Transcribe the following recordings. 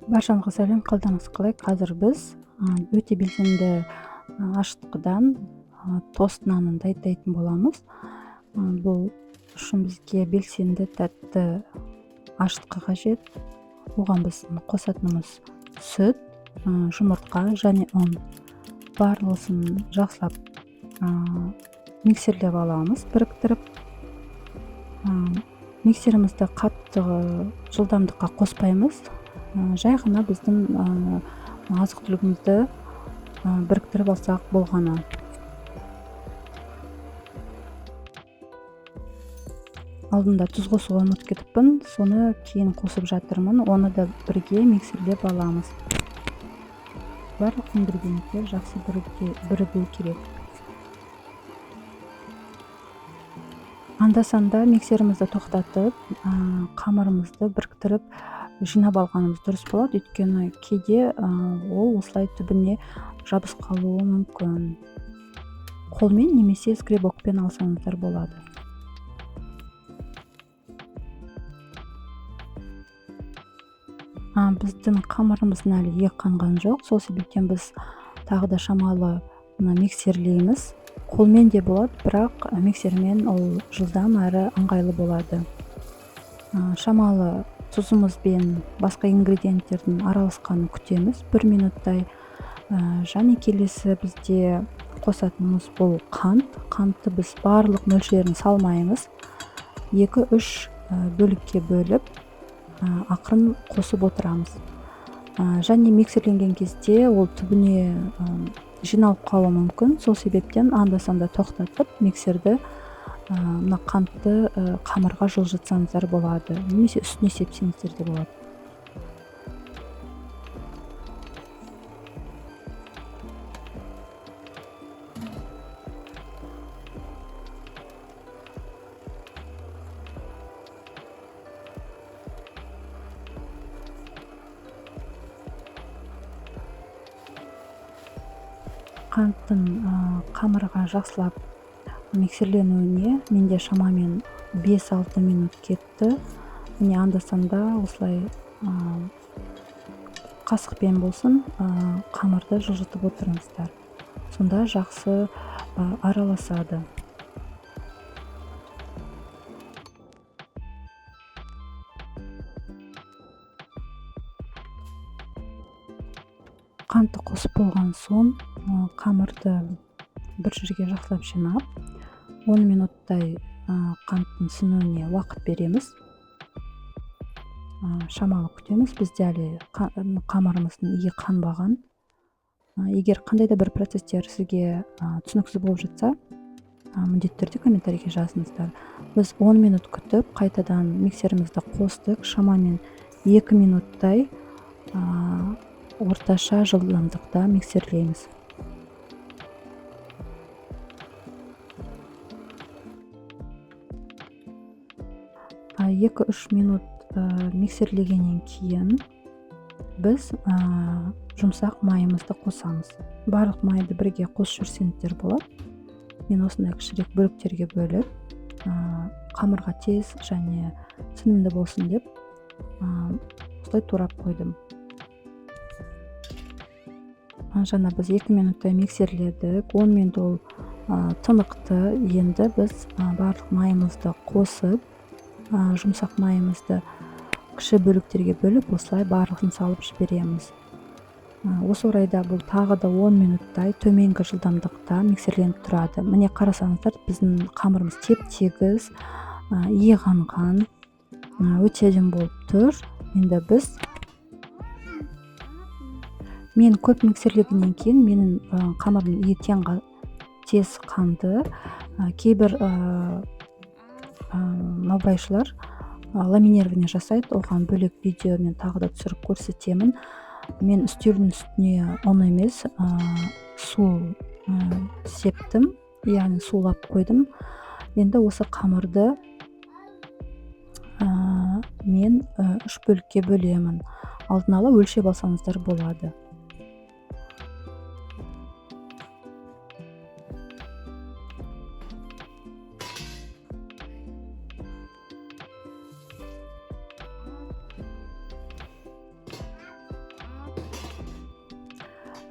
Баршаңызға сәлем, қалдарыңыз қалай? Қазір біз өте белсенді ашытқыдан тост нанын дайындайтын боламыз. Бұл үшін бізге белсенді тәтті ашытқы қажет. Оған біз қосатынымыз сүт, жұмыртқа және ұн. Барлығын жақсылап миксерлеп аламыз, біріктіріп. Миксерімізді қатты жылдамдыққа қоспаймыз. Жай ғана біздің азық-түлігімізді біріктіріп алсақ болғаны. Алдында тұз қосуға ұмытып кетіппін, соны кейін қосып жатырмын. Оны да бірге миксерлеп аламыз. Барлық ингредиенттер жақсы бірігу керек. Анда-санда миксерімізді тоқтатып, қамырымызды біріктіріп жинап алғанымыз дұрыс болады, өйткені кейде ол осылай түбіне жабысып қалуы мүмкін. Қолмен немесе скребокпен алсаңыздар болады. Біздің қамырымыздың әлі иек қанған жоқ, сол себептен біз тағы да шамалы мына миксерлейміз. Қолмен де болады, бірақ миксермен ол жылдам әрі ыңғайлы болады. Шамалы тұзымыз бен басқа ингредиенттердің араласқанын күтеміз бір минуттай. Және келесі бізде қосатынымыз бұл қант. Қантты біз барлық мөлшерін салмаймыз. 2-3 бөлікке бөліп, ақырын қосып отырамыз. Және миксерленген кезде ол түбіне жиналып қалуы мүмкін. Сол себептен анда-санда тоқтатып миксерді, мына қантты қамырға жылжытсаңыздар болады, немесе үстіне сепсеңіздер де болады. Қанттың қамырға жақсылап миксерленуіне менде шамамен 5-6 минут кетті. Міне анда-санда осылай қасықпен болсын, қамырды жылжытып отырыңыздар. Сонда жақсы араласады. Қантты қосып болған соң, қамырды бір жерге жақсылап жинап, 10 минуттай қанттың сіңуіне уақыт береміз. Шамалы күтеміз. Бізде әлі қамырымыздың иі қанбаған. Егер қандай да бір процесстер сізге түсініксіз болып жатса, міндетті түрде комментарийге жазыңыздар. Біз 10 минут күтіп, қайтадан миксерімізді қостық. Шамамен 2 минуттай орташа жылдамдықта миксерлейміз. 2-3 минут миксерлегеннен кейін біз жұмсақ майымызды қосамыз. Барлық майды бірге қосып жүрсеңіздер болады. Мен осындай кішірек бөліктерге бөліп, қамырға тез және сіңімді болсын деп, осылай турап қойдым. Жаңа біз 2 минуттай миксерледік, 10 минут ол тынықты. Енді біз барлық майымызды қосып, жұмсақ майымызды кіші бөліктерге бөліп, осылай барлығын салып жібереміз. Осы орайда бұл тағы да 10 минуттай төменгі жылдамдықта миксерленіп тұрады. Міне қарасаңыздар, біздің қамырымыз теп-тегіс, иі қанған, өте әдемі болып тұр. Енді мен көп миксерлегеннен кейін менің қамырым иі тез қанды. Кейбір наубайшылар ламинирование жасайды, оған бөлек видео мен тағы да түсіріп көрсетемін. Мен үстелдің үстіне ұн емес, су септім, яғни сулап қойдым. Енді осы қамырды мен 3 бөлікке бөлемін. Алдын ала өлшеп алсаңыздар болады.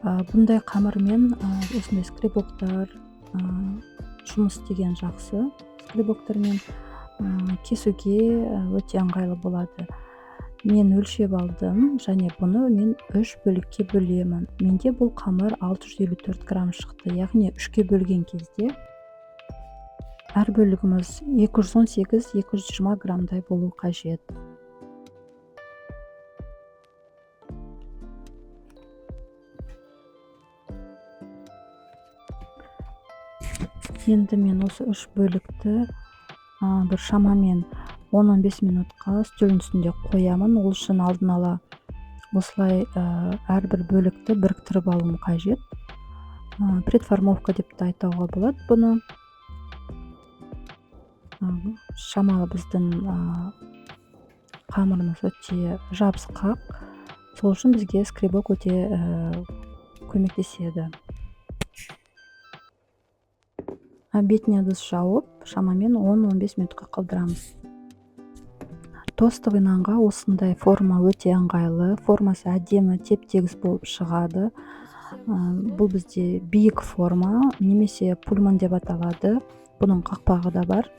Бұндай қамырмен осындай скребоктар жұмыс істеген жақсы. Скребоктармен кесуге өте ыңғайлы болады. Мен өлшеп алдым және бұны мен 3 бөлікке бөлемін. Менде бұл қамыр 654 грамм шықты, яғни 3-ке бөлген кезде әр бөлігіміз 218-220 граммдай болу қажет. Енді мен осы 3 бөлікті бір шамамен 10-15 минутқа үстелдің үстінде қоямын. Ол үшін алдын ала осылай әрбір бөлікті біріктіріп алуым қажет. Предформовка деп те айтауға болады бұны. Шамалы біздің қамырымыз өте жабысқақ, сол үшін бізге скребок өте көмектеседі. Бетіне ыдыс жауып, шамамен 10-15 минутқа қалдырамыз. Тостовый нанға осындай форма өте ыңғайлы. Формасы әдемі, теп-тегіс болып шығады. Бұл бізде биік форма, немесе пульман деп аталады. Бұның қақпағы да бар.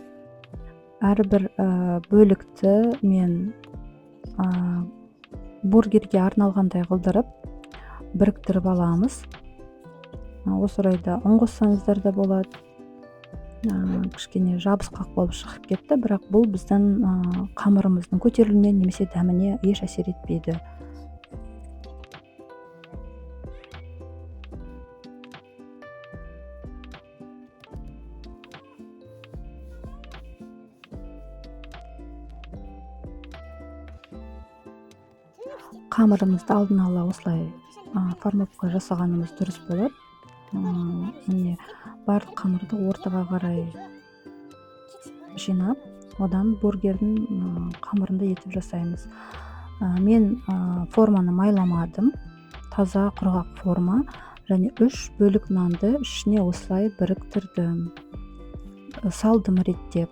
Әрбір бөлікті мен бургерге арналғандай қылдырып, біріктіріп аламыз. Осы орайда ұн қоссаңыздар да болады. Кішкене жабысқақ болып шығып кетті, бірақ бұл біздің қамырымыздың көтерілуіне немесе дәміне еш әсер етпейді. Қамырымызды алдын ала осылай формовка жасағанымыз дұрыс болады. Міне, барлық қамырды ортаға қарай жинап, одан бургердің қамырындай етіп жасаймыз. Мен форманы майламадым, таза құрғақ форма, және 3 бөлік нанды ішіне осылай біріктірдім, салдым реттеп.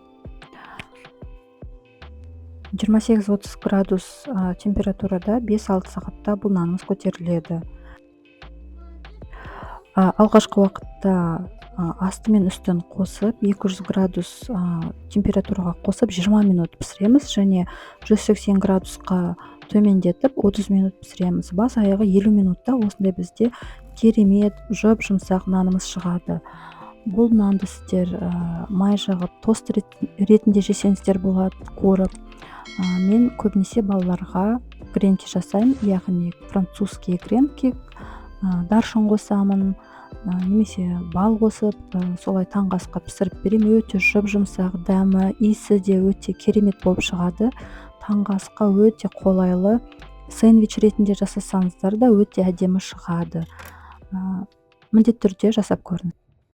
28-30 градус температурада 5-6 сағатта бұл нанымыз көтеріледі. Алғашқы уақытта асты мен үстін қосып, 200 градус температураға қосып 20 минут пісіреміз және 180 градусқа төмендетіп 30 минут пісіреміз. Бас аяғы 50 минутта осындай бізде керемет жұп-жұмсақ нанымыз шығады. Бұл нанды сіздер май жағып тост ретінде жесеңіздер болады, қуырып. Мен көбінесе балаларға гренки жасаймын, яғни французские гренки, даршын қосамын, немесе бал қосып, солай таңғы асқа пісіріп беремін. Өте жұп-жұмсақ, дәмі, иісі де өте керемет болып шығады. Таңғы асқа өте қолайлы, сэндвич ретінде жасасаңыздар да өте әдемі шығады. Міндетті түрде жасап көріңіз.